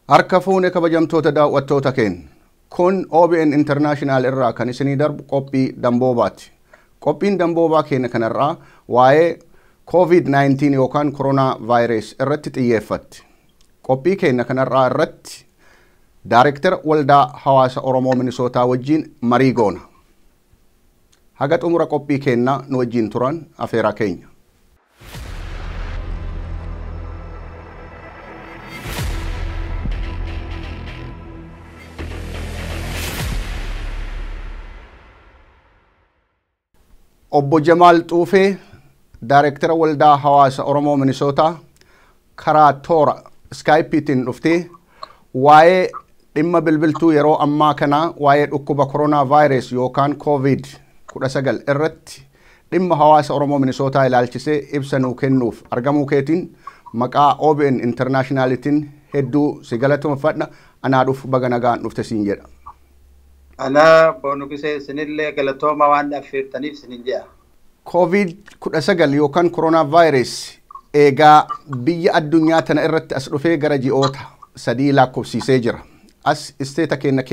Harka fuune kabajamtoota daawwattoota keenya. Kun OBN International irraa kan isinii darbu qophii damboobaati. Qophiin damboobaa keenya kanarraa waa'ee COVID-19 yookaan koronaa vaayirus irratti xiyyeeffatti. Qophii keenya kanarraa irratti Daayirektara Waldaa Hawaasa Oromoo Minisootaa wajjin marii goona. Haga xumura qophii keenyaa nu wajjin turan afeeraa keenya. Obbo Jamaal Xuufee, Daayirektara Waldaa Hawaasa Oromoo Minisootaa, karaa toora Iskaayipiitiin dhuftee waa'ee dhimma bilbiltuu yeroo ammaa kanaa waa'ee dhukkuba koronaa vaayirus yookaan COVID-19 irratti dhimma hawaasa Oromoo Minisootaa ilaalchisee ibsa nuu kennuuf argamuu keetiin maqaa OBN Internationalitiin hedduu si galatoomfadha. Anaa dhufu baga nagaan dhufte siin jedha. Anaa boonukisee isinillee galatooma waan affeertaniif isinin jedha. COVID-19 yookaan koronaa vaayirus eegaa biyya addunyaa tana irratti as dhufee gara ji'oota 3 lakkoofsiisee jira. As isteeta keenya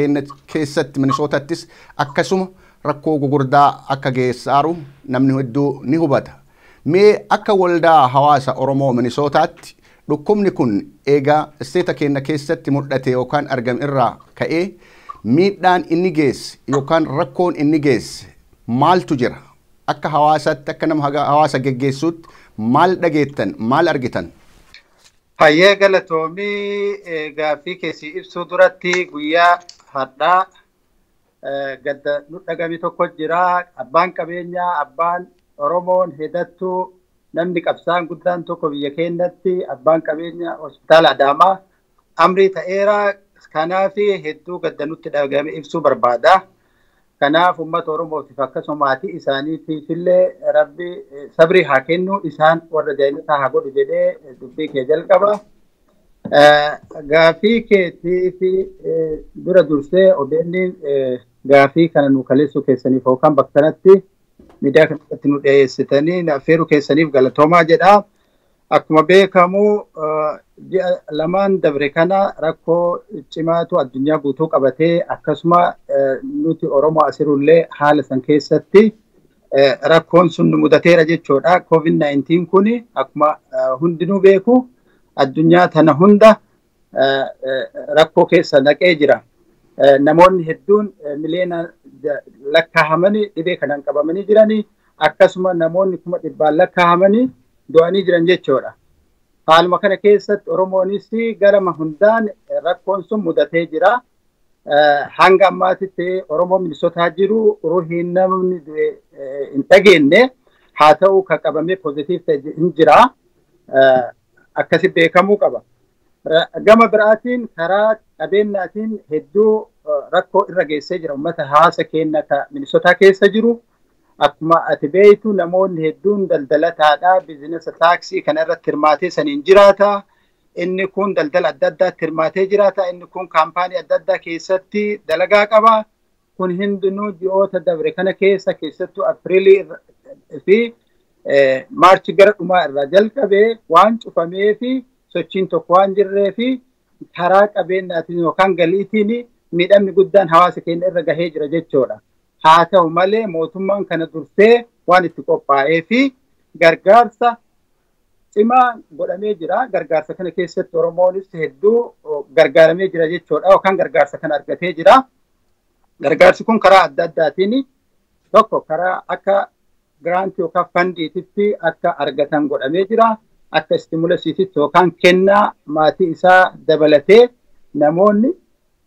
keessatti Minisootattis akkasuma rakkoo gugurdaa akka geessaaru namni hedduu ni hubata. Mee akka waldaa hawaasa Oromoo Minisootaatti dhukkubni kun eegaa isteeta keenya keessatti mul'ate yookaan argame irraa ka'ee miidhaan inni geesse yookaan rakkoon inni geesse maaltu jira? Akka hawaasaatti, akka nama hawaasa geggeessuutti maal dhageettan, maal argitan? Hayyee galatoomii gaaffii keessi ibsuu duratti guyyaa har'aa gadda nu dhagame tokko jira. Abbaan qabeenyaa, abbaan Oromoon hedattuu namni qabsaan guddaan tokko biyya keenyatti abbaan qabeenyaa hospitaala Adaamaa amrii ta'eera. Kanaaf hedduu gadda nutti dhagame ibsuu barbaada. Kanaaf uummata Oromootiif akkasuma maatii isaaniitiif illee Rabbi sabrii haa kennu, isaan warra jaalataa haa godhu jedhee dubbii kee jalqaba. Gaaffii keetiif dura dursee OBN gaaffii kana nu kaleessuu keessaniif yookaan bakka kanatti miidiyaa kanatti nu dhiyeessitanii affeeruu keessaniif galatoomaa jedha. Akkuma beekamu ji'a lamaan dabre kana rakkoo cimaatu addunyaa guutuu qabatee akkasuma nuti Oromoo asirullee haala san keessatti rakkoon sun nu mudateera jechuudha. COVID-19 kun akkuma hundinuu beeku addunyaa tana hunda rakkoo keessa naqee jira. Namoonni hedduun miliyoona lakkaa'amanii dhibee kanaan qabamanii jiranii akkasuma namoonni 100,000 lakkaa'amanii du'anii jiran jechuudha. Haaluma kana keessatti Oromoonis garama hundaan rakkoon sun mudatee jira. Hanga ammaatitti Oromoo Minisootaa jiru ruhiin namni du'e hin dhageenye haa ta'u kan qabamee poozitiif ta'e hin jira. Akkasi beekamuu qaba. Gama biraatiin karaa qabeenyaatiin hedduu rakkoo irra geessee jira uummata hawaasa keenya kan Minisootaa keessa jiru. Akkuma ati beektu namoonni hedduun daldalataadha. Biizinasa taaksii kana irratti hirmaatee saniin jiraata. Inni kun daldala adda addaatti hirmaatee jiraata. Inni kun kaampaanii adda addaa keessatti dalagaa qaba. Kun hundinuu ji'oota dabre kana keessa keessattuu Apriilii fi Maarchi gara dhumaa irraa jalqabee waan cufamee fi sochiin tokko waan jirree fi karaa qabeenyaatiin yookaan galiitiin miidhamni guddaan hawaasa keenya irra gahee jira jechuudha. Haa ta'u malee mootummaan kana dursee waan itti qophaa'ee fi gargaarsa cimaa godhamee jira. Gargaarsa kana keessatti Oromoonis hedduu gargaaramee jira jechuudha yookaan gargaarsa kana argatee jira. Gargaarsi kun karaa adda addaatiin tokko karaa akka giraantii yookaan fandiititti akka argatan godhamee jira. Akka istimulasiititti yookaan kennaa maatii isaa dabalatee namoonni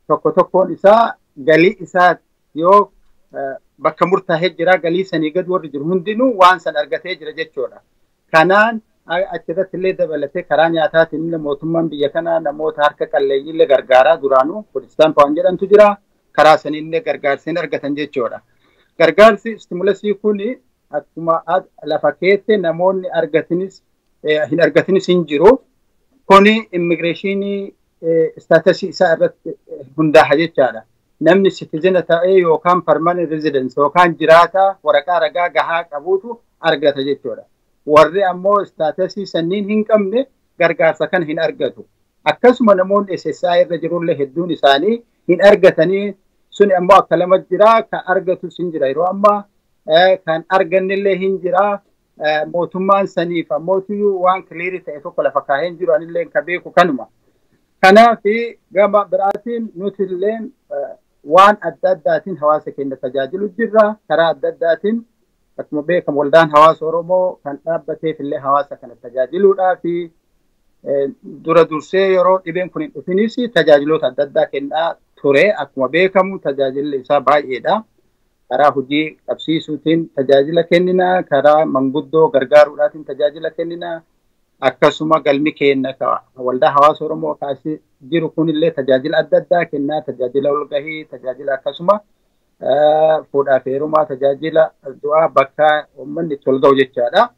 tokko tokkoon isaa galii isaa yoo bakka murtaa'ee jira galii sanii gad warri jiru hundinuu waan san argatee jira jechuudha. Kanaan achirratti illee dabalatee karaa nyaataatiin illee mootummaan biyya kanaa namoota harka qalleeyyii illee gargaaraa duraanuu Kurdistaan Paawun jedhamtu jira. Karaa sanii illee gargaarsa hin argatan jechuudha. Gargaarsi istimulasii kun akkuma lafa keette namoonni argatanis hin argatinis hin jiru. Kuni immigireeshinii istaatasii isaa irratti hundaa'a jechaadha. Namni sitizina ta'ee yookaan permanent residence yookaan jiraata waraqaa ragaa gahaa qabuutu argata jechuudha. Warri ammoo istaatasii sanniin hin qabne gargaarsa kana hin argatu. Akkasuma namoonni SSI irra jirullee hedduun isaanii hin argatanii. Suni ammoo akka lama jira, kan argatus hin jira yeroo ammaa, kan argannillee hin jira. Mootummaan saniif ammootiyyuu waan clear ta'e tokko lafa kaa'ee hin jiru, anillee kan beeku kanuma. Kanaaf gama biraatiin nuti illee waan adda addaatiin hawaasa keenya tajaajilu jirra. Karaa adda addaatiin akkuma beekamu Waldaan Hawaasa Oromoo kan dhaabbateef illee hawaasa kana tajaajiluudhaa fi dura dursee yeroo dhibeen kun hin dhufinis tajaajiloota adda addaa kennaa ture. Akkuma beekamu tajaajilli isaa baay'eedha. Karaa hojii qabsiisuutiin tajaajila kennina, karaa manguddoo gargaaruudhaatiin tajaajila kennina. Akkasuma galmi keenya Waldaa Hawaasa Oromoo kaasee jiru kunillee tajaajila adda addaa kennaa, tajaajila walgahii, tajaajila akkasuma fuudhaa fi heerumaa, tajaajila du'aa bakka uummanni itti wal ga'u jechaadha.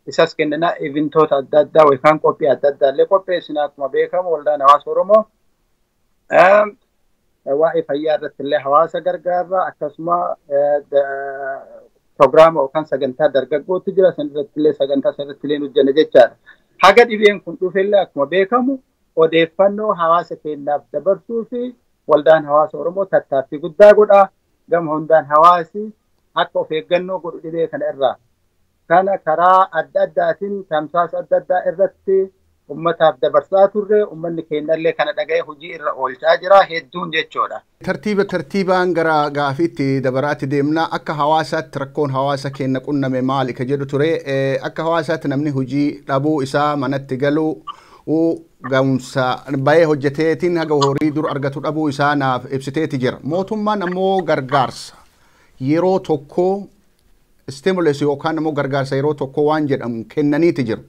Isas kennina, eventoota adda addaa yookaan qophii adda addaa illee qopheessina. Akkuma beekamu Waldaan Hawaasa Oromoo waa'ee fayyaa irratti illee hawaasa gargaara. Akkasuma proogiraama yookaan sagantaa dargaggootti jira, san irratti illee sagantaa san irratti illee hojjenna jechaadha. Haga dhibeen kun dhufe illee akkuma beekamu odeeffannoo hawaasa keenyaaf dabarsuu fi Waldaan Hawaasa Oromoo tattaaffii guddaa godha. Gama hundaan hawaasi akka of eeggannoo godhu dhibee kana irraa. Kana karaa adda addaatiin tamsaasa adda addaa irratti ummataaf dabarsaa turre, ummanni keenyallee kana dhaga'ee hojii irra oolchaa jira hedduun jechuudha. Tartiiba tartiibaan gara gaafiitti dabaraatti deemna. Akka hawaasaatti rakkoon hawaasa keenya qunname maali ka jedhu ture. Akka hawaasaatti namni hojii dhabuu isaa, manatti galuu, ga'umsa bahee hojjeteetiin haga horii dur argatu dhabuu isaa naaf ibsiteeti jira. Mootummaan ammoo gargaarsa yeroo tokko, stimulus yookaan ammoo gargaarsa yeroo tokko waan jedhamu kennaniiti jiru.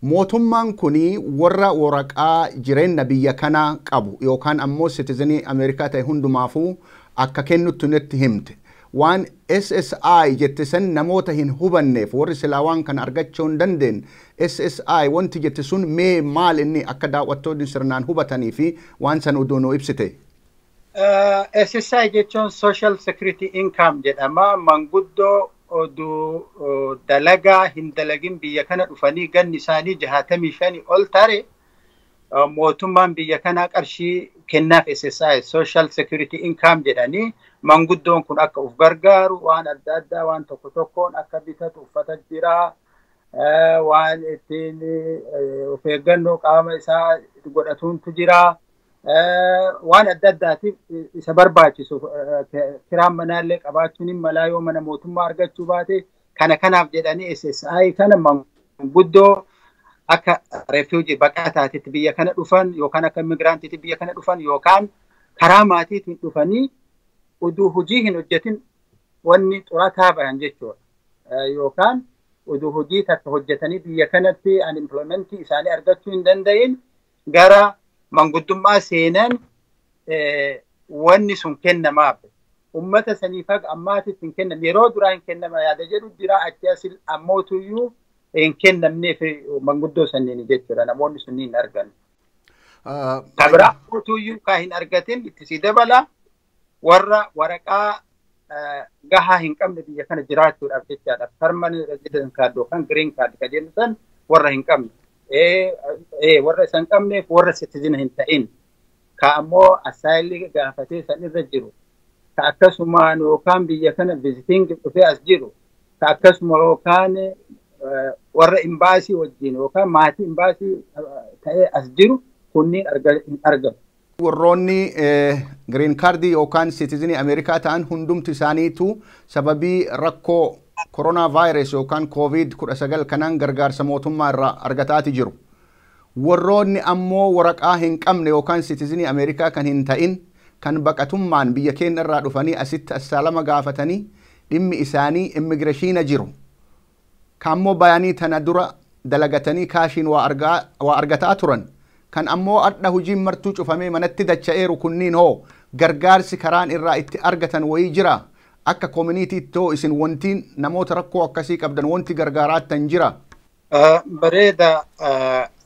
Mootummaan kuni warra waraqaa jireenya biyya kanaa qabu yookaan ammoo citizenii Ameerikaa ta'e hundumaafuu akka kennutti nutti himte. Waan SSI jette san namoota hin hubanneef, warri silaa waan kana argachuu hin dandeenye, SSI wanti jette sun mee maal inni, akka daawwattoonni sirnaan hubatanii fi waan san oduu nuu ibsite? SSI jechuun Social Security Income jedhama. Manguddoo oduu dalagaa hin dalagin biyya kana dhufanii ganni isaanii 65 ol tare, mootummaan biyya kanaa qarshii kennaaf, SSI, Social Security Income jedhanii. Manguddoon kun akka uf gargaaru waan adda addaa waan tokko tokkoon akka bitatu, uffata jira, waan ittiin of eeggannoo qaama isaa godhatuuntu jira, waan adda addaatiif isa barbaachisu, kiraan manaallee qabaachuun hin malaa yoo mana mootummaa argachuu baate. Kana kanaaf jedhanii SSI kana manguddoo akka refugee, baqataatitti biyya kana dhufan yookaan akka immigrantiitti biyya kana dhufan yookaan karaa maatiitiin dhufanii uduu hojii hin hojjetin wanni xurataa bahan jechuudha. Yookaan uduu hojii takka hojjetanii biyya kanatti unemploymentii isaanii argachuu hin danda'in gara manguddummaa seenan wanni sun kennamaaf. Ummata saniif haga ammaatitti hin kennan. Yeroo duraa hin kennama yaada jedhu jira, achi asil ammootuyyuu hin kennamneef manguddoo sanniin jechuudha. Namoonni sunniin hin argan. Ka biraa ammootuyyuu ka hin argatin itti si dabala, warra waraqaa gahaa hin qabne biyya kana jiraachuudhaaf jechaadha. Permanent resident card yookaan green card ka jennu san warra hin qabne. Warra isa hin qabneef, warra citizen hin ta'in. Ka ammoo asylum gaafatee san irra jiru. Ka akkasumaan yookaan biyya kana visiting dhufee as jiru. Ka akkasuma yookaan warra embassy wajjin yookaan maatii embassy ta'ee as jiru kunniin hin argamu. Warroonni green cardii yookaan citizenii Ameerikaa ta'an hundumti isaaniitu sababii rakkoo koronaa vaayirus yookaan COVID 19 kanaan gargaarsa mootummaa irraa argataati jiru. Warroonni ammoo waraqaa hin qabne yookaan citizenii Ameerikaa kan hin ta'in, kan baqatummaan biyya keenya irraa dhufanii asitti asylum gaafatanii dhimmi isaanii immigration jiru. Kan bayanii tana dura dalagatanii cashiin waa argataa turan. Kan ammoo adha hojiin martuu cufamee manatti dacha'eeru, kunniin hoo gargaarsi karaan irraa itti argatan wayii jira? Akka communityitti hoo isin wantiin namoota rakkoo akkasii qabdan wanti gargaaraattan jira? Bareeda.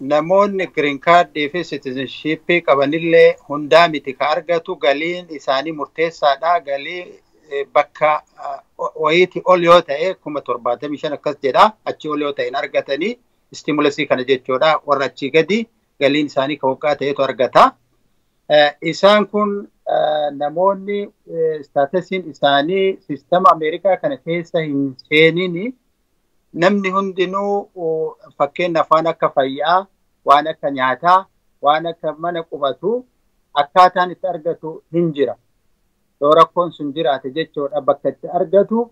Namoonni green cardii fi citizenshipii qabanillee hundaa miti ka argatu. Galiin isaanii murteessaadha. Galii bakka wayiitii ol yoo ta'e, 75,000 akkas jedha, achii ol yoo ta'e hin argatanii stimulusii kana jechuudha. Warra achii gadi Galiin isaanii ka waggaa ta'etu argata. Isaan kun namoonni statusiin isaanii sistama Ameerikaa kana keessa hin seenini, namni hundinuu fakkeenyaaf waan akka fayyaa, waan akka nyaataa, waan akka mana qubatu akkaataan itti argatu hin jira. Yoo rakkoon sun jiraate jechuudha, bakka itti argatu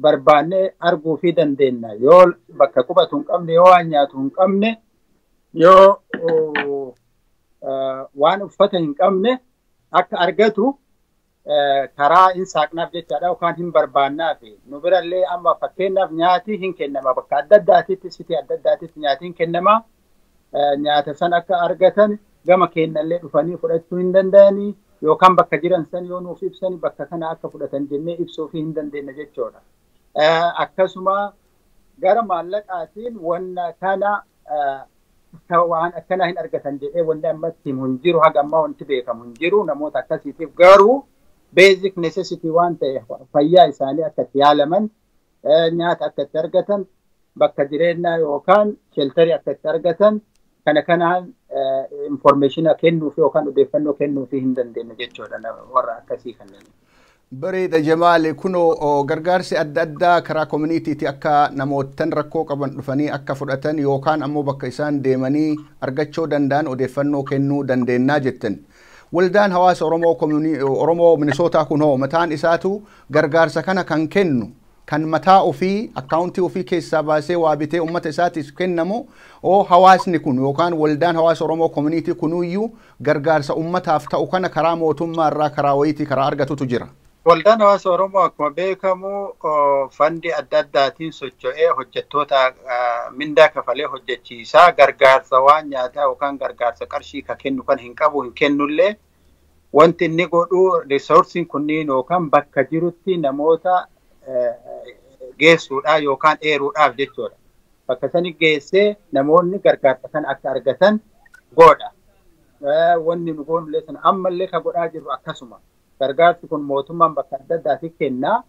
barbaannee arguu fi dandeenya. Yoo bakka qubatu hin qabne, yoo waan nyaatu hin qabne, yoo waan uffata hin qabne, akka argatu karaa hin saaqnaaf jechaadha yookaan hin barbaannaaf. Nu birallee amma fakkeenyaaf nyaati hin kennama, bakka adda addaatitti, city adda addaatitti nyaati hin kennama. Nyaata san akka argatan gama keenyallee dhufanii fudhachuu hin danda'anii, yookaan bakka jiran san yoo nuuf ibsani, bakka kana akka fudhatan jennee ibsuufii hin dandeenya jechuudha. Akkasuma gara maallaqaatiin wanna kana waan akkanaa hin argatan jedhee wanni ammatti himu hin jiru, haga ammaa wanti beekamu hin jiru namoota akkasiitiif. Garuu basic necessity waan ta'e, fayyaa isaanii akka itti yaalaman, nyaata akka itti argatan, bakka jireenyaa yookaan shelterii akka itti argatan, kana kanaan information kennuufi yookaan odeeffannoo kennuufi hin dandeenye jechuudha warra akkasii kanneen. Bareeda Jamaal, kunoo gargaarsi adda addaa karaa communityti akka namootan rakkoo qaban dhufanii akka fudhatan yookaan ammoo bakka isaan deemanii argachuu danda'an odeeffannoo kennuu dandeennaa jettan. Waldaan hawaasa Oromoo Minisootaa kun hoo mataan isaatu gargaarsa kana kan kennu kan mataa ofii accountii ofii keessaa baasee waa bitee uummata isaatiif kennamu oo hawaasni kun yookaan waldaan hawaasa Oromoo community kunuyyuu gargaarsa uummataaf ta'u kana karaa mootummaa irraa karaa wayiitii karaa argatutu jira? Waldaan hawaasa Oromoo akkuma beekamu fundii adda addaatiin socho'ee hojjettoota mindaa kafalee hojjechiisaa. Gargaarsa waan nyaataa yookaan gargaarsa qarshii ka kennu kan hin qabu, hin kennullee. Wanti inni godhu resourceiin kunniin yookaan bakka jirutti namoota geessuudhaaf yookaan eeruudhaaf jechuudha. Bakka sani geessee namoonni gargaarsa kana akka argatan godha. Wanni nu goonullee sana ammallee ka godhaa jirru akkasuma. Gargaarsi kun mootummaan bakka adda addaatti kennaa.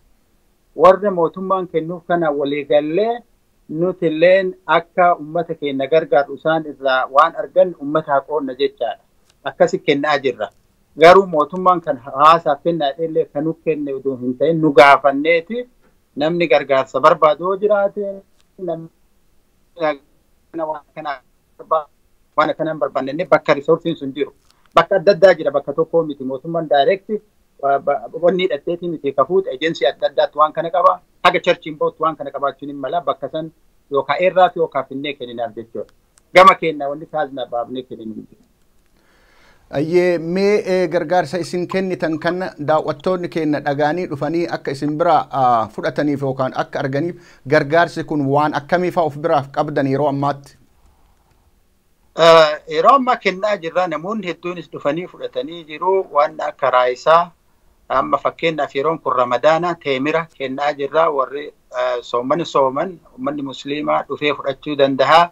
Warra mootummaan kennuuf kana waliigallee nuti illeen akka uummata keenya gargaaru isaan irraa waan argan uummataa qoonna jechaadha. Akkasi kennaa jirra. Garuu mootummaan kan hawaasaaf kennaa illee kan nu kenne odoo hin ta'in, nu gaafanneeti, namni gargaarsa barbaadu yoo jiraate, namni waan akkana hin barbaanne, bakka resourceiin sun jiru. Bakka adda addaa jira, bakka tokkoo miti. Mootummaan direct wanni hidhatteetii miti kafuut, agency adda addaatti waan kana qaba. Haga churchiin bootti waan kana qabaachuun hin mala, bakka san yookaan eerraa fi yookaan finnee kenninaaf jechuudha. Gama keenya wanni kaasna baafnee kenninu hin jiru. Ayyee, mee gargaarsa isin kennitan kana daawwattoonni keenya dhagaanii dhufanii akka isin bira fudhataniif yookaan akka arganiif, gargaarsi kun waan akkamii fa'aa of biraaf qabdan yeroo ammaatti? Yeroo ammaa kennaa jirra, namoonni hedduunis dhufanii fudhatanii jiru. Waan akka riceaa, amma fakkeenyaaf yeroon kun Ramadaana, teemira kennaa jirra. Warri sooman sooman, uummanni musliimaa dhufee fudhachuu danda'a.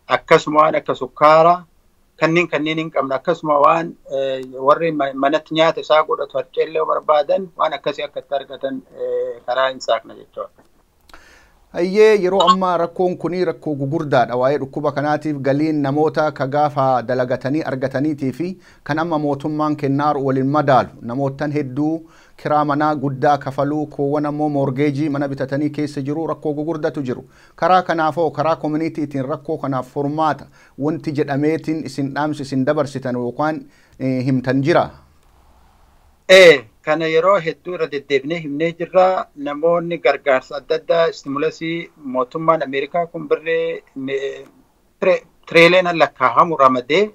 Akkasuma waan akka sukkaara kanneen kanneen hin qabne, akkasuma waan warri manatti nyaata isaa godhatu harceellee barbaadan, waan akkasii akka itti argatan karaa hin saaqna jechuudha. Hayyee, yeroo ammaa rakkoon kuni rakkoo gugurdaadha. Waa'ee dhukkuba kanaatiif galiin namoota ka gaafa dalagatanii argataniitii fi kan amma mootummaan kennaaru waliin madaalu. Namootan hedduu kiraa manaa guddaa kafaluu, koowwan ammoo mortgageii mana bitatanii keessa jiru, rakkoo gugurdatu jiru. Karaa kanaafoo karaa communityitiin rakkoo kanaaf furmaata wanti jedhameetiin isin dhaamsi isin dabarsitan yookaan himtan jira? Ee, kana yeroo hedduu irra deddeebinee himnee jirra. Namoonni gargaarsa adda addaa, stimulusii mootummaan Ameerikaa kun birree trillion lakkaa'amu ramadee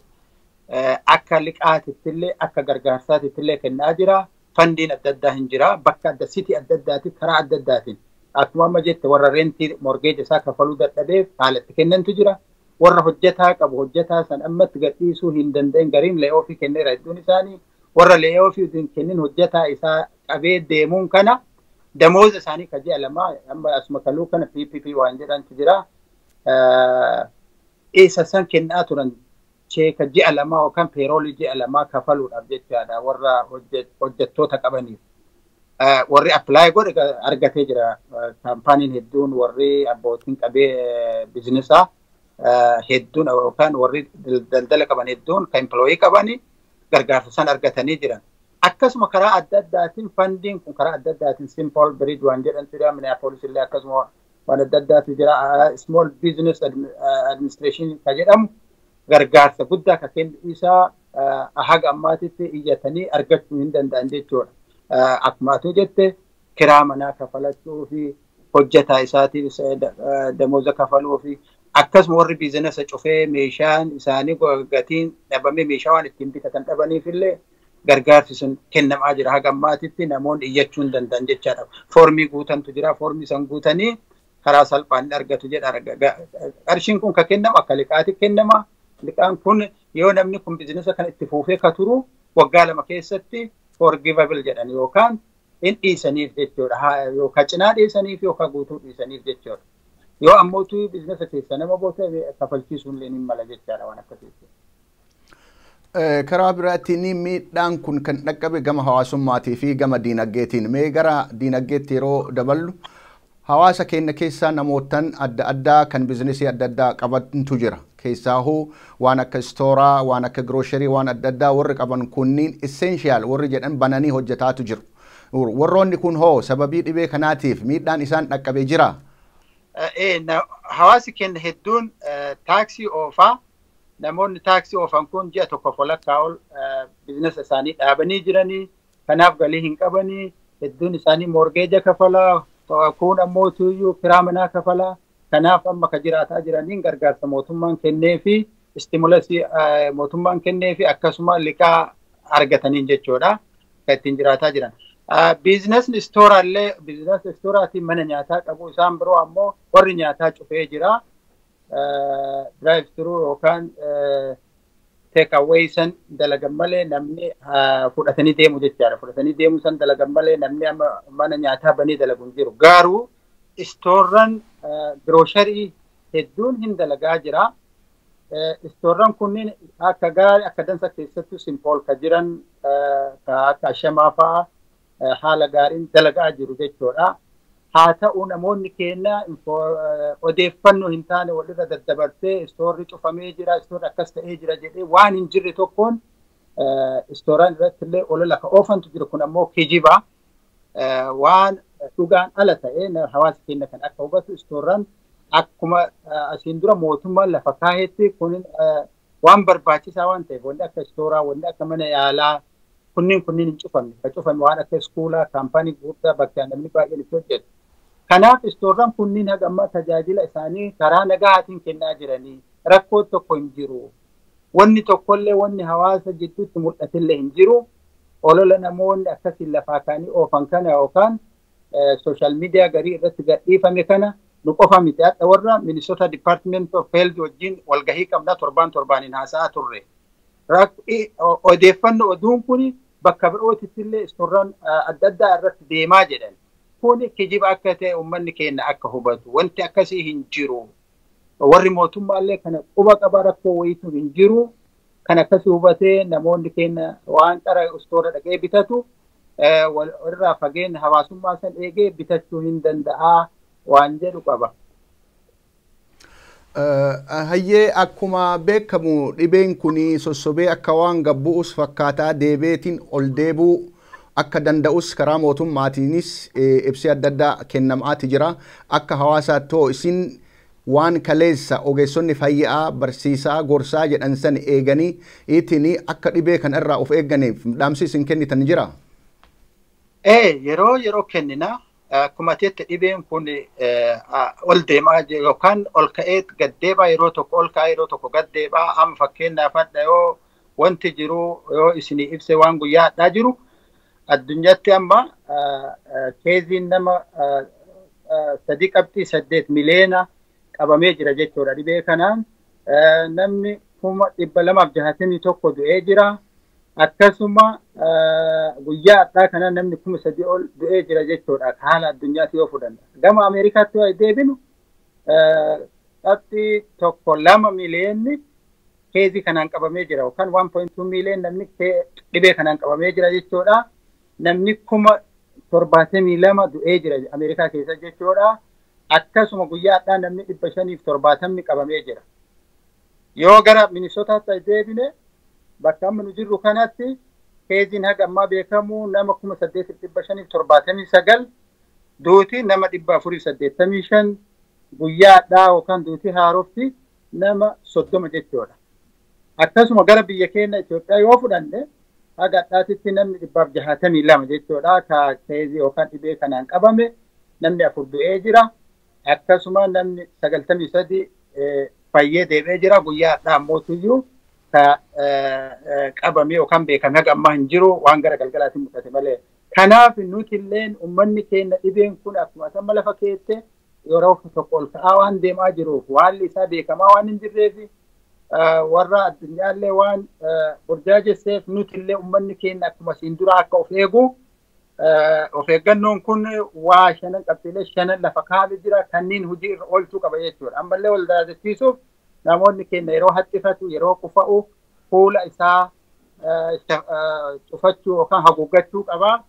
akka liqaatittillee akka gargaarsaatittillee kennaa jira. Fundiin adda addaa hin jira. Bakka adda, city adda addaatiin, karaa adda addaatiin. Akkuma amma jette, warra rentii mortgage isaa kafaluu dadhabeef haala itti kennantu jira. Warra hojjetaa qabu, hojjetaa san ammatti gadhiisuu hin danda'in, gariin layoffii kenneera hedduun isaanii. Warra layoffii hin kennin, hojjetaa isaa qabee deemuun kana damooza isaanii ka ji'a 2, amma asuma kaluu kana PPP waan jedhantu jira. Isa san kennaa turan, checka ji'a 2 yookaan payrollii ji'a 2 kafaluudhaaf jechaadha warra hojjettoota qabaniif. Warri apply godhe argatee jira. Companyn hedduun, warri abbootiin qabee businessaa Hedduun yookaan warri daldala qaban hedduun kan employee qabani gargaarsa san argatanii jiran. Akkasuma karaa adda addaatiin fundiin kun karaa adda addaatiin Simple Bridge waan jedhantu jira. Minneapolis illee akkasuma waan adda addaatu jira. Small Business Administration kan jedhamu gargaarsa guddaa kan kennu isaa haga ammaatitti iyyatanii argachuu hin danda'an jechuudha. Akkuma atuu jette, kiraa manaa kafalachuu fi hojjetaa isaatiif damooza kafaluu fi akkasuma warri businessa cufee meeshaan isaanii gatiin dhabamee meeshaa waan ittiin bitatan dhabaniif illee gargaarsi sun kennamaa jira. Haga ammaatitti namoonni iyyachuu hin danda'an jechaadha. Foormii guutantu jira. Foormii san guutanii karaa salphaan argatu jedha. Qarshiin kun kan kennamu akka liqaatti kennama. Liqaan kun yoo namni kun businessa kana itti fuufee ka turu waggaa 2 keessatti forgivable jedhan yookaan hin dhiisaniif jechuudha. Yookaan cinaa dhiisaniif yookaan guutuu dhiisaniif jechuudha. Yoo ammoo businessa keessa nama boota kafalchiisuun illee ni mala jechaadha waan akkasii. Karaa biraatiin miidhaan kun kan dhaqqabe gama hawaasummaatii fi gama diinagdeetiin. Mee gara diinagdeetti yeroo daballu, hawaasa keenya keessaa namootan adda addaa kan businessii adda addaa qabantu jira. Keessaahuu waan akka storeaa, waan akka grocery, waan adda addaa warri qaban kunniin essential warri jedhan bananii hojjetaatu jiru. Warroonni kun hoo sababii dhibee kanaatiif miidhaan isaan dhaqqabe jira? Hawaasi keenya hedduun taaksii oofaa. Namoonni taaksii oofan kun ji'a tokko walakkaa ol businessa isaanii dhaabanii jiranii, kanaaf galii hin qabanii. Hedduun isaanii mortgagea kafalaa, kun ammoo tuyyuu kiraa manaa kafalaa. Kanaaf amma ka jiraataa jiraniin gargaarsa mootummaan kennee fi stimulusii mootummaan kennee fi akkasuma liqaa argataniin jechuudha kan ittiin jiraataa jiran. Businessni storeaallee, businessa storeaatiin mana nyaataa qabu isaan biroo ammoo warri nyaataa cufee jira. Drive through yookaan take away san dalagan malee, namni fudhatanii deemu jechaadha. Fudhatanii deemu san dalagan malee namni amma mana nyaataa banee dalagu hin jiru. Garuu storean grocery hedduun hin dalagaa jira. Storean kunniin akka gaarii, akka dansa, keessattuu Saint Paul ka jiran, ka akka Ashamaa fa'aa haala gaariin dalagaa jiru jechuudha. Haa ta'u, namoonni keenya odeeffannoo hin taane walirra daddabarsee, storerri cufamee jira, storerri akkas ta'ee jira jedhee waan hin jirre tokkoon storean irratti illee olola ka oofantu jiru. Kun ammoo kijiba. Waan dhugaan ala ta'e hawaasa keenya kan akka hubatu, storean akkuma asiin dura mootummaan lafa kaahetti kun waan barbaachisaa waan ta'eef, wanni akka storeaa, wanni akka mana yaalaa kunniin hin cufamne. Ka cufame waan akka schoolaa, kaampaanii gurguddaa bakka namni baay'een itti hojjetu. Kanaaf storean kunniin haga ammaa tajaajila isaanii karaa nagahaatiin kennaa jiranii, rakkoo tokko hin jiru. Wanni tokkollee wanni hawaasa jidduutti mul'atillee hin jiru. Olola namoonni akkasiin lafaa kaanii oofan kana yookaan social media garii irratti gadhiifame kana nu qofa miti. Hadha warra Minnesota Department of Health wajjin walgahii qabna, torbaan torbaaniin haasa'aa turre. Odeeffannoo oduun kun bakka birootitti illee storean adda addaa irratti deemaa jedhan. Kun kijiba akka ta'e uummanni keenya akka hubatu, wanti akkasii hin jiru. Warri mootummaallee kana quba qaba, rakkoo wayiitu hin jiru. Kan akkasii hubatee namoonni keenya waan qara storea dhaqee bitatu walirraa fageenya hawaasummaa san eegee bitachuu hin danda'aa waan jedhu qaba. Hayyee, akkuma beekamu dhibeen kun sossobee akka waan gabbu'us fakkaataa deebeetiin ol deebuu akka danda'us karaa mootummaatiinis ibsi adda addaa kennamaati jira. Akka hawaasaatti hoo isin waan kaleessa ogeessonni fayyaa barsiisaa gorsaa jedhan san eeganii ittiin akka dhibee kana irraa of eegganiif dhaamsi isin kennitan jira? Ee, yeroo yeroo kennina. Akkuma ateetti dhibeen kun ol deemaa yookaan ol ka'ee gad deebaa, yeroo tokko ol ka'aa, yeroo tokko gad deebaa. Amma fakkeenyaaf hadha yoo wanti jiru yoo isinii ibse, waan guyyaa hadhaa jiru, addunyaatti amma caseiin nama 3.8 miliyoona qabamee jira jechuudha dhibee kanaan. Namni 261,000 du'ee jira. Akkasuma guyyaa har'aa kana namni 3,000 ol du'ee jira jechuudha haala addunyaatti yoo fudhanne. Gama Ameerikaatti yoo deebinu, 0.12 miliyoonni caseii kanaan qabamee jira yookaan 1.2 miliyoon namni dhibee kanaan qabamee jira jechuudha. Namni 72,000 du'ee jira Ameerikaa keessa jechuudha. Akkasuma guyyaa har'aa namni 570 qabamee jira. Yoo gara Minisootaatti deebine, bakka amma nu jirru kanatti caseiin haga ammaa beekamu nama 8579, duuti nama 485, guyyaadhaa yookaan duuti haarofti nama 30 jechuudha. Akkasuma gara biyya keenya Itoophiyaa yoo fudhanne, haga adhaatitti namni 162 jechuudha ka caseii yookaan dhibee kanaan qabame, namni 4 du'ee jira. Akkasuma namni 93 fayyee deebi'ee jira. Guyyaa adhaa ammootuyyuu ka qabame yookaan beekame haga ammaa hin jiru, waan gara galgalaatiin mul'ate malee. Kanaaf nuti illeen uummanni keenya dhibeen kun akkuma amma lafa keette yeroo tokko ol ka'aa waan deemaa jiruuf, haalli isaa beekamaa waan hin jirreef, warra addunyaallee waan burjaajesseef, nuti illee uummanni keenya akkuma siin dura akka of eegu, of eeggannoon kun waa shanan, qabxiilee shanan lafa kaa'ame jira, kanneen hojii irra oolchuu qaba jechuudha. Ammallee wal daadachiisuuf namoonni keenya yeroo haxxifatu, yeroo qufa'u fuula isaa cufachuu yookaan haguuggachuu qaba,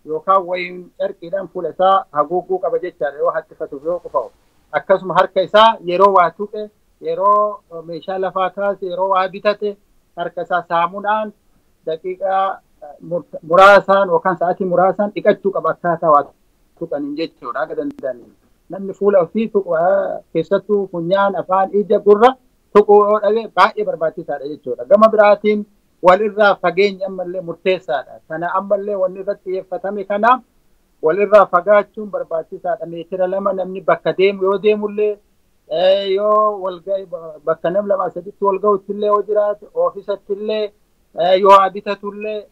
yookaan wayiin carqiidhaan fuula isaa haguugguu qaba jechaadha yeroo haxxifatuuf, yoo qufa'u. Akkasuma harka isaa yeroo waa tuqe, yeroo meeshaa lafaa kaase, yeroo waa bitate harka isaa saamunaan daqiiqaa muraasaan yookaan sa'aatii muraasaan dhiqachuu qaba akkaataa waa tuqaniin jechuudha akka danda'aniin. Namni fuula ofii tuqu, keessattuu funyaan, afaan, ija, gurra tuquu yoo dhabe baay'ee barbaachisaadha jechuudha. Gama biraatiin walirraa fageenyi ammallee murteessaadha. Kana ammallee wanni irratti xiyyeeffatame kana walirraa fagaachuun barbaachisaadha. Meetira 2 namni bakka deemu yoo deemullee, yoo walga'e, bakka nam lama saditti wal ga'utti illee yoo jiraate, oofisatti illee yoo haa bitatullee,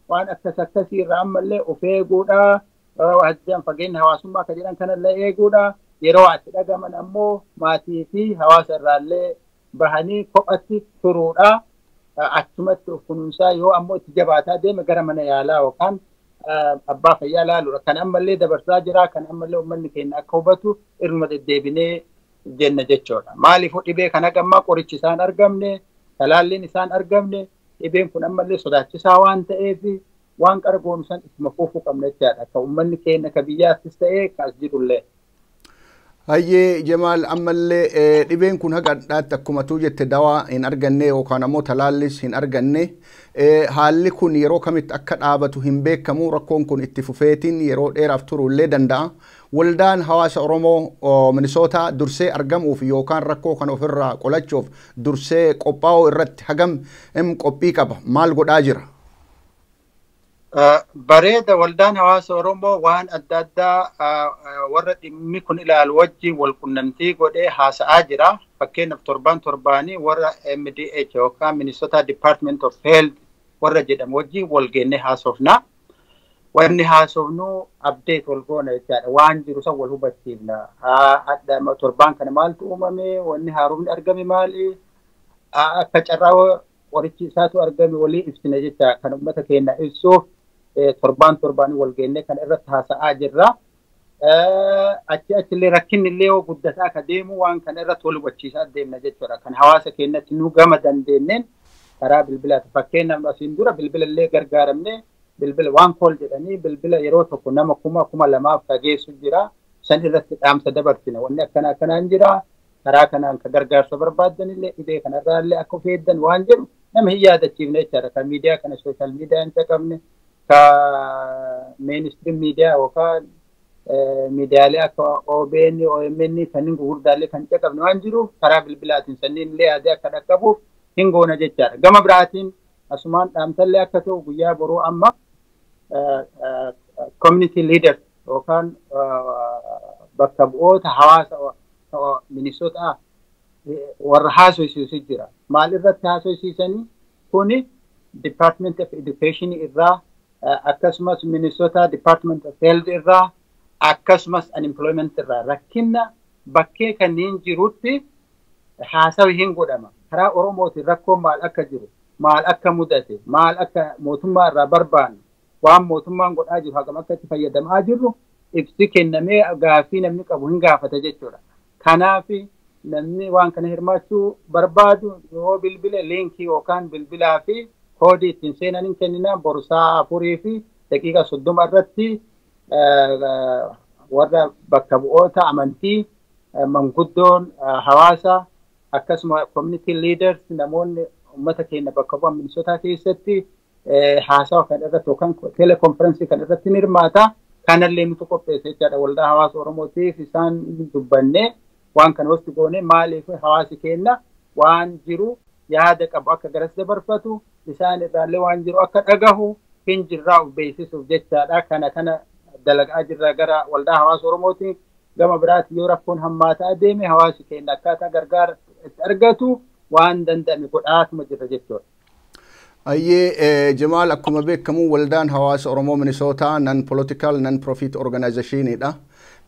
waan akkas akkasii irraa ammallee of eeguudha. Hajjaan fageenya hawaasummaa akka jedhan kanallee eeguudha. Yeroo itti dhagaman ammoo maatii fi hawaasa irraallee bahanii kophatti turuudha. Achumatti of kunuunsaa, yoo ammoo itti jabaataa deeme gara mana yaalaa yookaan abbaa fayyaa laaluudha. Kan ammallee dabarsaa jira. Kan ammallee uummanni keenya akka hubatu irruma deddeebinee jenna jechuudha. Maaliif dhibee kana gammaa qorichi isaan argamne, talaalliin isaan argamne, dhibeen kun ammallee sodaachisaa waan ta'eef waan qargoonu san ittuma fufuu qabna jechaadha. Akka uummanni keenya ka biyyaattis ta'ee ka as jirullee. Hayyee Jamaal, ammallee dhibeen kun haga addaatti akkuma tuu jette dawaa hin arganne yookaan ammoo talaallis hin arganne. Haalli kun yeroo kamitti akka dhaabatu hin beekamu, rakkoon kun itti fufeetiin yeroo dheeraaf turuu illee danda'a. Waldaan hawaasa Oromoo Minisootaa dursee argamuuf yookaan rakkoo kana ofirraa qolachuuf dursee qophaa'uu irratti hagam qophii qaba? Maal godhaa jira? Bareeda, waldaan hawaasa Oromoo waan adda addaa warra dhimmi kun ilaalu wajjin wal qunnamtii godhee haasa'aa jira. Fakkeenyaaf torbaan torbaanii warra MDH yookaan Minnesota Department of Health warra jedhamu wajjin wal geennee haasofna. Wanni haasofnu update wal goona jechaadha. Waan jiru san wal hubachiifna. Torbaan kana maaltu uumame? Wanni haaromni argame maali? Akka carraa qorichi isaatu argame walii ibsina jecha, kan uummata keenya ibsuuf torbaan torbaan wal geennee kan irratti haasa'aa jirra. Achi achillee rakkinni illee yoo guddataa akka deemu waan kana irratti wal hubachiisaa deemna jechuudha. Kan hawaasa keenyatti nu gama dandeenneen karaa bilbilaati. Fakkeenyaaf asiin dura bilbila illee gargaaramne, bilbila waan call jedhanii bilbila yeroo tokko nama 2000 dhageessu jira. San irratti dhaamsa dabarsina. Wanni akkana akkanaan jira. Karaa kanaan ka gargaarsa barbaaddan illee dhibee kanarraa illee akka of eeggan waan jedhu nama hin yaadachiifne jechaadha. Kan miidiyaa kana social media hin caqabne, ka mainstream media yookaan miidiyaalee akka OBN, OMN kanneen gurguddaallee kan caqabne waan jiruuf karaa bilbilaatiin sanniin illee yaadee akka dhaqqabuuf hin goona jechaadha. Gama biraatiin asumaan dhaamsallee akka ta'u, guyyaa boruu amma community leaders yookaan bakka bu'oota hawaasa Minnesota warra haasofsiisu jira. Maal irratti haasofsiisanii? Kuni Department of Education irraa, akkasumas Minnesota Department of Health irraa, akkasumas unemployment irraa rakkina bakkee kanneen jirutti haasawi hin godhama. Karaa Oromootiin rakkoon maal akka jiru, maal akka mudate, maal akka mootummaa irraa barbaannu, waan mootummaan godhaa jiru hagam akka itti fayyadamaa jirru ibsi kennamee gaaffii namni qabu hin gaafata jechuudha. Kanaaf namni waan kana hirmaachuu barbaadu yoo bilbile linkii yookaan bilbilaa fi koodii ittiin seenan hin kennina. Boru sa'a 4:30 irratti warra bakka bu'oota amantii, manguddoon hawaasa, Akkasuma community leaders, namoonni uummata keenya bakka bu'an Minisootaa keessatti haasawa kan irratti yookaan teleconference kan irratti ni hirmaata. Kanallee nutu qopheesse jechaadha. Waldaa hawaasa Oromootiif isaan dubbannee waan kana hosti goone. Maaliif, hawaasi keenya waan jiru yaada qabu akka garas dabarfatu, isaan irraallee waan jiru akka dhagahu hin jirraa of beeksisuuf jechaadha. Kana dalagaa jirra gara waldaa hawaasa Oromootiin. Gama biraatti yoo rakkoon hammaataa deeme, hawaasi keenya akkaataa gargaara itti argatu waan danda'ame godhaatuma jirra jechuudha. Ayyee Jamaal, akkuma beekamu waldaan hawaasa Oromoo Minisootaa non political, non profit organizationidha.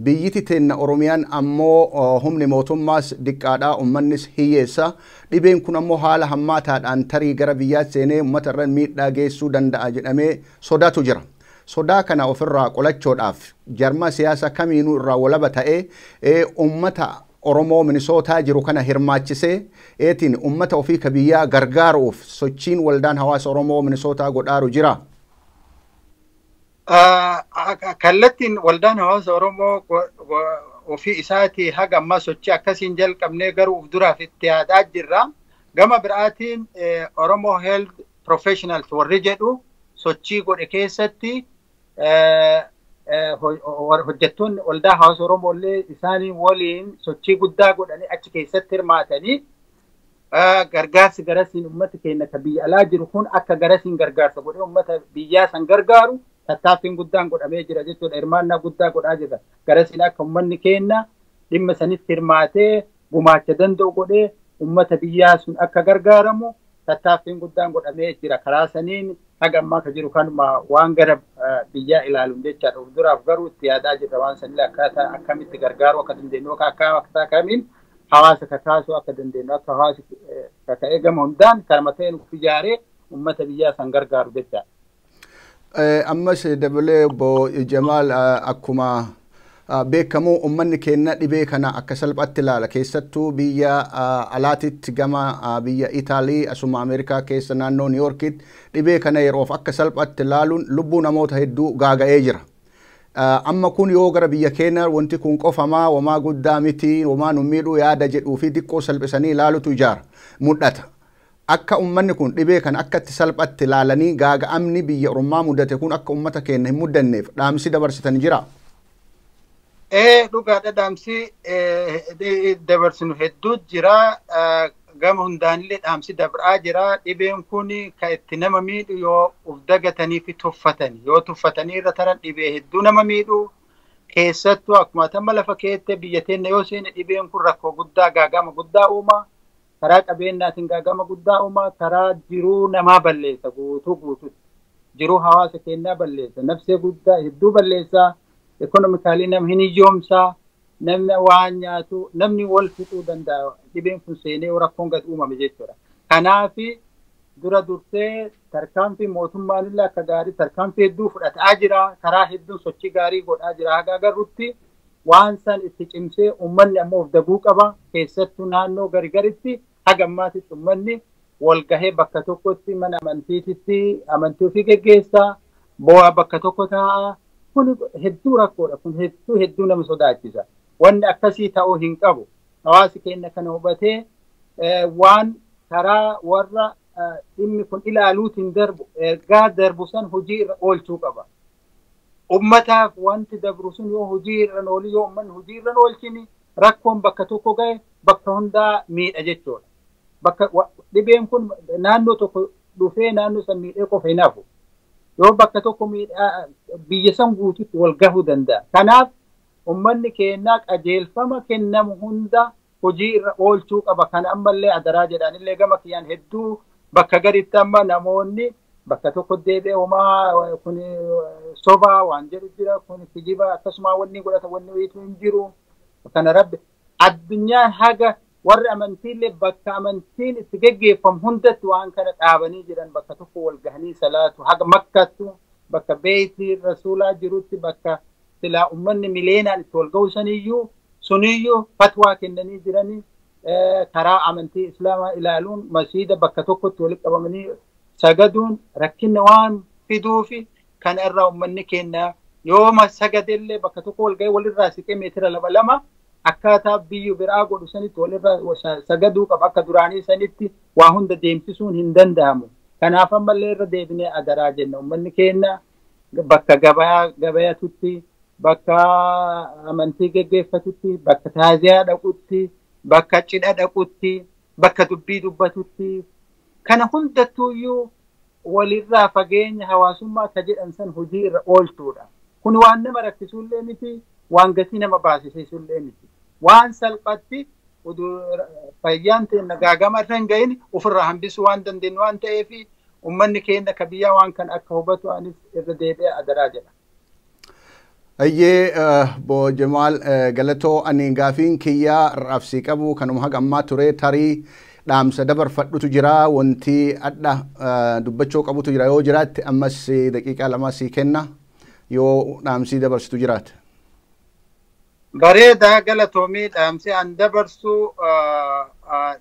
Biyyiti teenna Oromiyaan ammoo humni mootummaas diqqaadha, uummannis hiyyeessa. Dhibeen kun ammoo haala hammaataadhaan tarii gara biyyaatti seenee uummata irra miidhaa geessuu danda'a jedhamee sodaatu jira. Sodaa kana ofirraa qolachuudhaaf jarma siyaasa kamiinuu irraa walaba ta'ee uummata Oromoo Minisootaa jiru kana hirmaachisee eetiin uummata ofii ka biyyaa gargaaruuf sochiin waldaan hawaasa Oromoo Minisootaa godhaaru jira. Kallattiin waldaan hawaasa Oromoo ofii isaatii haga ammaa sochii akkasiin jalqabnee, garuu uf duraaf itti yaadaa jirra. Gama biraatiin Oromoo Health Professionals warri jedhu sochii godhe keessatti hojjettoonni waldaa hawaasa Oromoo illee isaanii waliin sochii guddaa godhanii achi keessatti hirmaatanii, gargaarsi garasiin uummata keenya ka biyya alaa jiru kun akka garasiin gargaarsa godhee uummata biyyaa san gargaaru tattaaffiin guddaan godhamee jira jechuudha. Hirmaannaa guddaa godhaa jira. Garasiin akka uummanni keenya dhimma sanitti hirmaatee gumaacha danda'u godhee uummata biyyaa sun akka gargaaramu tattaaffiin guddaan godhamee jira. Karaa saniin haga ammaa ka jiru kanuma waan gara biyyaa ilaaluun jechaadha. Duraaf garuu itti yaadaa jirra, waan sanillee akkaataa akkamitti gargaaruu akka dandeenyu, akkaataa kamiin hawaasa kakaasuu akka dandeenyu, akka hawaasi kaka'ee gama hundaan karama ta'een of ijaaree uummata biyyaa san gargaaru jechaadha. Ammas dabalee, obbo Jamaal, akkuma beekamu uummanni keenya dhibee kana akka salphaatti ilaala. Keessattuu biyya alaatitti, gama biyya Itaalii, asuma Ameerikaa keessa naannoo Niiyorkitti dhibee kana yeroof akka salphaatti ilaaluun lubbuu namoota hedduu gaaga'ee jira. Amma kun yoo gara biyya keenya wanti kun qofamaa wamaa guddaa miti, wamaa nu miidhuu yaada jedhuu fi xiqqoo salphisanii ilaalutu ijaara mul'ata. Akka uummanni kun dhibee kana akka itti salphatti ilaalanii gaaga'amni biyya ormaa mudate kun akka uummata keenya hin muddanneef dhaamsi dabarsitan jira. Ee, dhugaadha, dhaamsi dabarsinu hedduu jira. Gama hundaanillee dhaamsi dabraa jira. Dhibeen kun kan itti nama miidhu yoo uf dagatanii fi tuffatanii, yoo tuffatanii irra taran dhibee hedduu nama miidhu. Keessattuu akkuma tamma lafa keette biyya teenya yoo seene, dhibeen kun rakkoo guddaa, gaagama guddaa uuma. Karaa qabeenyaatiin gaagama guddaa uuma. Karaa jiruu namaa balleessa guutuu guututti. Jiruu hawaasa keenyaa balleessa. Nafsee guddaa hedduu balleessa. Economically nama hin hiyyoomsaa. Namni waan nyaatu, namni wal fixuu danda'a dhibeen kun seenee rakkoon gad uumame jechuudha. Kanaafi dura dursee tarkaanfii mootummaan illee akka gaarii tarkaanfii hedduu fudhataa jira. Karaa hedduun sochii gaarii godhaa jira. Haga agarrutti waan san itti cimsee uummanni ammoo of daguu qaba. Keessattuu naannoo garigaritti haga ammaatitti uummanni wal gahee bakka tokkotti mana amantiititti amantii ofii geggeessaa. Bu'aa bakka tokko taa'a. Kun hedduu rakkoodha. Kun hedduu hedduu nama sodaachisa. Wanni akkasii ta'uu hin qabu. Hawaasi keenya kana hubatee waan karaa warra dhimmi kun ilaaluutiin darbu, ergaa darbu san hojii irra oolchuu qaba. Ummataaf wanti dabru sun yoo hojii irra ooli, yoo uummanni hojii irra oolchini, rakkoon bakka tokko gahe bakka hundaa miidha jechuudha. Bakka dhibeen kun naannoo tokko dhufee naannoo san miidhee qofa hin hafu. Yoo bakka tokko miidhaa, biyya san guututti wal gahuu danda'a. Kanaaf uummanni keenya qajeelfama kennamu hunda hojii irra oolchuu qaba. Kana ammallee adaraa jedhanillee gama kiyyaan hedduu bakka gaditti amma namoonni bakka tokko deebi'ee homaa kun sobaa waan jedhu jira, kun kijiba, akkasuma wanni godhata wanni wayiitu hin jiru. Kana rabbi addunyaan haga warri amantiillee bakka amantiin itti geggeeffamu hundatti waan kana dhaabanii jiran, bakka tokko wal gahanii salaatu, haga Makkattu bakka beeyti rasuulaa jirutti, bakka silaa ummanni mileenaan itti wal ga'u saniyyuu suniyyuu fatwaa kennanii jiranii, karaa amantii islaamaa ilaaluun masiida bakka tokkotti walitti qabamanii sagaduun rakkinna waan fiduufi, kana irraa ummanni keenya yooma sagadellee bakka tokko wal ga'ee walirraa siqee meetira 2 2 Akkaataa biyyi biraa godhu sanitti walirra sagaduu qaba akka duraanii sanitti waa hunda deemsisuun hin danda'amu. Kanaaf ammallee irra deebinee adaraa jenna. Uummanni keenya bakka gabayatutti, bakka amantii geggeeffatutti, bakka taaziyaa dhaqutti, bakka cidha dhaqutti, bakka dubbii dubbatutti kana hundattuuyyuu walirraa fageenya hawaasummaa akka jedhan san hojii irra oolchuudha. Kun waan nama rakkisuullee miti, waan gatii nama baasisiisullee miti. Waan salphatti fayyaan teenya gaagama irra hin gahin ofirraa hambisuu waan dandeenyu waan ta'eef uummanni keenya akka biyyaa waan kana akka hubatu anis irra deebi'ee adaraa jedha. Ayyee Bo Jamaal galatoo ani gaafiin kiyyaa raabsii qabu kanuma haga ammaa ture tarii dhaamsa dabarfadhutu jira wanti adda dubbachuu qabutu jira yoo jiraatte ammas daqiiqaa 2 sii kenna yoo dhaamsii dabarsitu jiraate. Bareedaa galatoomii dhaamsi an dabarsu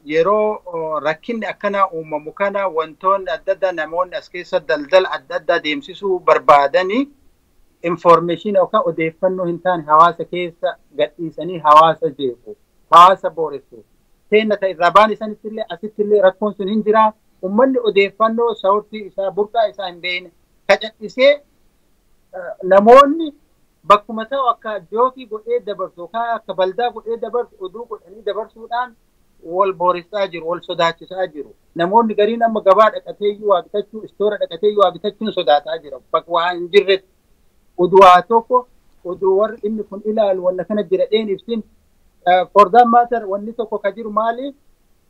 yeroo rakkinni akkanaa uumamu kana wantoonni adda addaa namoonni as keessa daldala adda addaa deemsisuu barbaadanii information yookaan odeeffannoo hin taane hawaasa keessa gadhiisanii hawaasa jeequ, hawaasa booressu. Seenna ta'e irraa baan isanitti illee asitti illee rakkoon sun hin jiraa. Uummanni odeeffannoo saawurtii isaa burqaa isaa hin beekne kacadhisee namoonni bakkuma ta'u akka jookii godhee dabarsu yookaan akka baldaa godhee dabarsu oduu godhanii dabarsuudhaan wal booressaa jiru, wal sodaachisaa jiru. Namoonni gariin amma gabaa dhaqateeyyuu waa bitachuu, istoora dhaqateeyyuu waa bitachuun sodaataa jira. Bakka waa hin jirretti. Oduu waa tokko oduu warri inni kun ilaalu wanna kana jira dheen ibsin. For that matter wanni tokko ka jiru maali?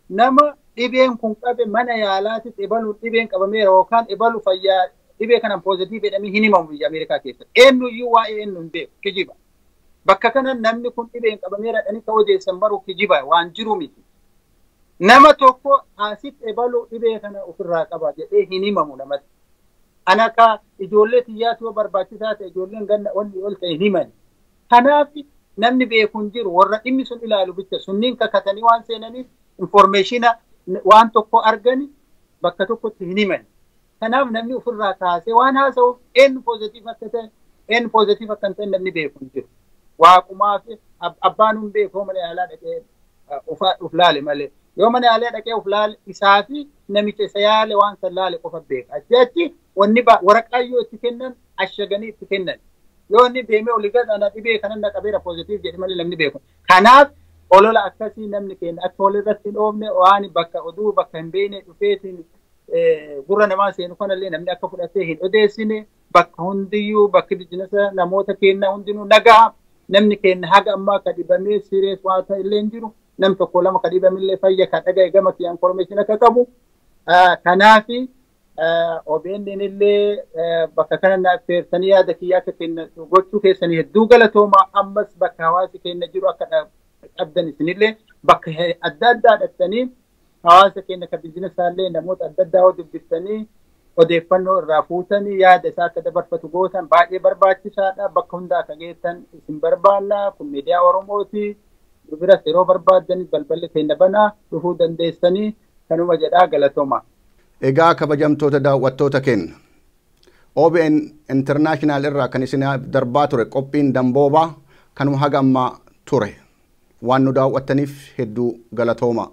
Nama dhibeen kun qabe mana yaalaatti ebaluun dhibeen qabameera yookaan ebalu fayyaa dhibee kanaan poozitiiv jedhamee hin himamu biyya Ameerikaa keessatti. Eenyuyyuu waa'ee eenyu hin beeku kijiba. Bakka kana namni kun dhibeen qabameera jedhanii ka odeessan baru kijiba waan jiru miti. Nama tokko asitti ebalu dhibee kana ofirraa qaba jedhee hin himamu namatti. Ana ka ijoollee xiyyaatu yoo barbaachisaa ta'e ijoolleen ganna ol ol ta'e hin himan. Kanaaf namni beeku hin jiru warra dhimmi sun ilaalu bicha sunniin kakatanii waan seenaniif informeeshina waan tokko argani bakka tokkotti hin himan. Kanaaf namni ofirraa kaasee waan haasa'uuf eenyu poozitiif akka ta'e eenyu poozitiif akka hin ta'e namni beeku hin jiru. Waaqumaa fi abbaan hin beeku mana yaalaa dhaqee of laale malee. Yoo mana yaalaa dhaqee of laale isaa fi namicha isa yaale waan san laale qofa beeka. Achi achi wanni waraqaa yoo itti kennan ashaganii itti kennan. Yoo inni deemee olii gad ana dhibee kanan na qabeera poozitiif jedhe malee namni beeku. Kanaaf olola akkasii namni keenya akka walirratti hin oofne waan bakka oduu bakka hin beekne dhufeetiin gurra namaa seenu kanallee namni akka fudhatee hin odeessine bakka hundiyyuu bakki biizinasa namoota keenya hundinuu nagaa namni keenya haga ammaa ka dhibamee sirees waa ta'e illee hin jiru nam tokko lama ka dhibamillee fayya ka dhaga'e gama kiyyaan information akka qabu kanaafi OBN illee bakka kana naaf feertanii yaada kiyya akka kennan gochuu keessanii hedduu galatooma ammas bakka hawaasi keenya jiru akka qabdan isinillee bakka adda addaa dhaqxanii hawaasa keenya ka biizinasaallee namoota adda addaa hoo dubbistanii odeeffannoo irraa fuutanii yaada isaa akka dabarfatu gootan baay'ee barbaachisaadha. Bakka hundaa akka geettan isin barbaanna. Kun miidiyaa Oromooti. Biras yeroo barbaaddan balballi keenya banaa dhufuu dandeessanii kanuma jedhaa galatooma. Egaa kabajamtoota daawwattoota keenya OBN International irraa kan isin darbaa ture qophiin damboobaa kanuma haga ammaa ture. Waan nu daawwattaniif hedduu galatooma.